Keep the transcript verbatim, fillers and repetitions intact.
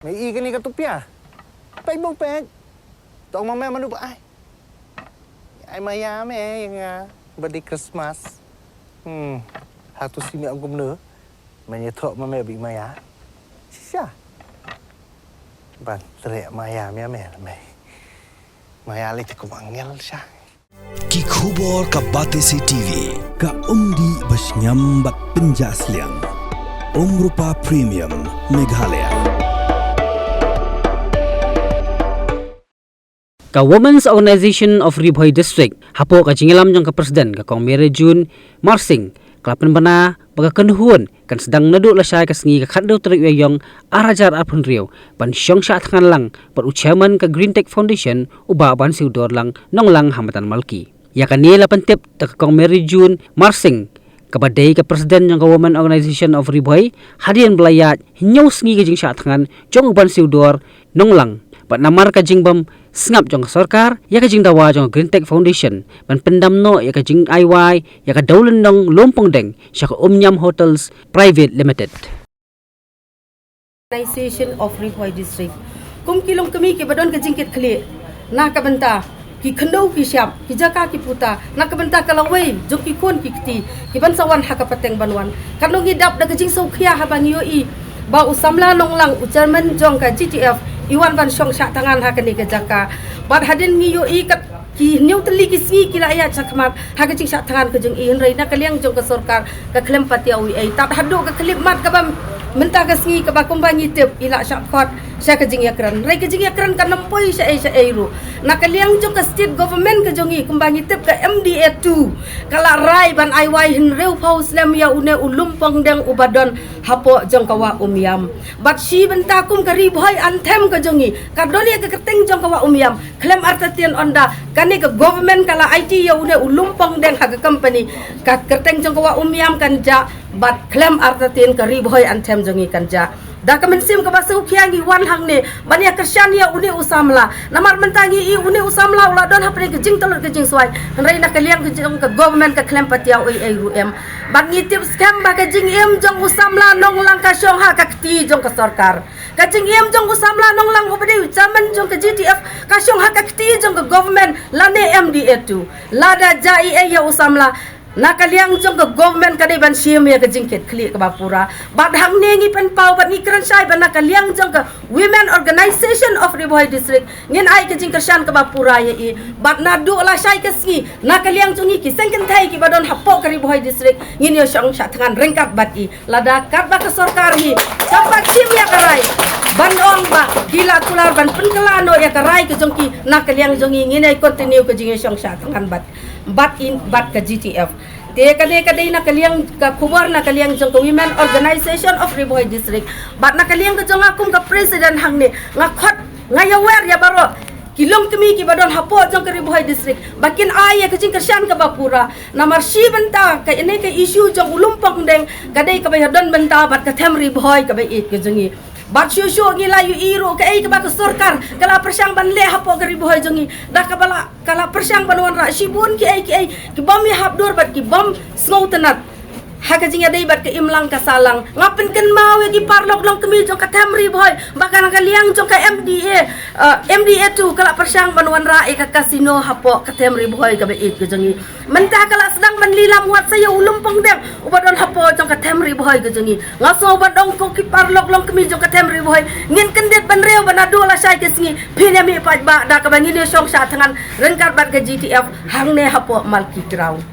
Me i kane ka tupia. Peit bong peit. Tong ma me manu ba ai. Ai maya me ïa nga ba dei Christmas. Hmm. Hatu si me ong kumno. Me ïa thok ma me bi maya. Shisha. Ban trek maya me me me. Maya le te kum angel sha. Ki khubor ka Batesi T V, ka umdih ba shngiam bad pynjah sliang. Umrupa Premium, Meghalaya. Ka Women's Organization of Ri Bhoi District, hapoh ka jingïalam jong ka President ka Kong Mary June Marsing, ka la pynbna ba ka kynhun kan sdang naduh lashai ka sngi ka khatduh tarik Ïaïong arhajar arphew hynriew ban shong shah thngan lang bad u chairman ka Green Tech Foundation u Bah Bansiewdor Lang Nonglang ha Matan Malki. Ïa kane la pyntip da ka Kong Mary June Marsing kaba dei ka President jong ka Women Organization of Ri Bhoi hadien ba la ïaid hynñiew sngi ka jingshah thngan jong u Bansiewdor Nonglang bad namar ka jingbym sngap jong ka sorkar ïa ka jingdawa jong ka Green Tech Foundation ban pyndam noh ïa ka jingai wai ïa ka dewlynnong lum pongdeng sha ka Umïam Hotels Private Limited. Organization of Ri Bhoi District. Kum ki longkmie kiba don ka jingkitkhlieh na ka bynta ki khyndew ki shyiap, ki jaka ki puta, na ka bynta ka lawei jong ki khun ki kti kiban sa wan ha ka pateng ban wan. Katno ngi dap da ka jingsngewkhia haba ngi ïohi ba u samla Nonglang, u chairman jong ka G T F, i wan ban shong shah thngan ha kane ka jaka. Bad hadien ngi ïohi kat ki hynñiew tylli ki sngi ki la ïaid shakhmat ha ka jingshah thngan ka jong i, hynrei na ka liang jong ka sorkar ka khlem pat ïa u ei. Tad haduh ka khyllipmat kaba mynta ka sngi kaba kumba ngi tip i la shah khot sha ka jingïakren. Hynrei ka jingïakren kan ym poi shaei shaei ruh. Na ka liang jong ka state government ka jong i kumba ngi tip ka M D A two ka la rai ban ai wai hynriewphew snem ïa une u lum pongdeng uba don hapoh jong ka wah Umïam. Bad shi bynta kum ka Ri Bhoi Anthem ka jong i ka don ïa ka kyrteng jong ka wah Umïam. Khlem artatien ynda kane ka government ka la aiti ïa une u lum pongdeng ha ka company, ka kyrteng jong ka wah Umïam kan jah bad khlem artatien ka Ri Bhoi Anthem jong i kan jah. Da ka mynsiem kaba sngewkhia ngi wan hangne ban ïa kyrshan ïa une u samla. Namar mynta ngi i une u samla u la don hapdeng ka jingtlot ka jingswai. Hynrei na ka liang ka jong ka government ka khlem pat ïa u ei ei ruh em. Bad ngi tip skhem ba ka jingim jong u samla Nonglang ka shong ha ka kti jong ka sorkar. Ka jingim jong u samla Nonglang uba dei u chairman jong ka G T F ka shong ha ka kti jong ka government lane M D A two. Lada jah ei ei ïa u samla, na ka liang jong ka government ka dei ban shim ïa ka jingkitkhlieh kaba pura. Bad hangne ngi pynpaw bad ngi kren shai ba na ka liang jong ka Women Organization of Ri Bhoi District ngin ai ka jingkyrshan kaba pura ïa i. Bad naduh lashai ka sngi na ka liang jong ngi ki seng kynthei kiba don hapoh ka Ri Bhoi District ngin ïa shong shah thngan ryngkat bad i. Lada katba ka sorkar hi kam pat shim ïa ka rai ban ong ba ki la kular ban pynkylla noh ïa ka rai ka jong ki, na ka liang jong ngi ngin ïa continue ka jingïashong shah thngan bad, bad in, bad ka G T F. Te kane ka dei na ka liang ka khubor na ka liang jong ka Women Organization of Ri Bhoi District. Bad na ka liang ka jong nga kum ka president hangne nga khot, nga ïawer ïa baroh ki longkmie kiba don hapoh jong ka Ri Bhoi District ba kin ai ïa ka jingkyrshan kaba pura. Namar shi bynta kane ka issue jong u lum pongdeng ka dei kaba ïadon bynta bad ka them Ri Bhoi kaba ïeit ka jong ngi. Bad shuh shuh ngi la ïohi ruh kaei kaba ka sorkar ka la pyrshang ban leh hapoh ka Ri Bhoi jong ngi, da kaba la, ka la pyrshang ban wanrah shibun kiei kiei kibym ïahap dur bad kibym sngewtynnat ha ka jingïadei bad ka imlang ka sahlang. Nga pynkynmaw ïa ki paralok longkmie jong ka them Ri Bhoi ba ka na ka liang jong ka M D A, eh, M D A two ka la pyrshang ban wanrah ïa ka casino hapoh ka them Ri Bhoi kaba ïeit ka jong ngi. Mynta ka la sdang ban lilam wat sa ïa u lum pongdeng uba don hapoh jong ka them Ri Bhoi ka jong ngi. Nga sngew ban ong ko ki paralok longkmie jong ka them Ri Bhoi, ngin kyndit bynriew ba naduh lashai ka sngi phin ïa mih paidbah da kaba ngin ïa shong shah thngan ryngkat bad ka G T F hangne hapoh Malki Ground.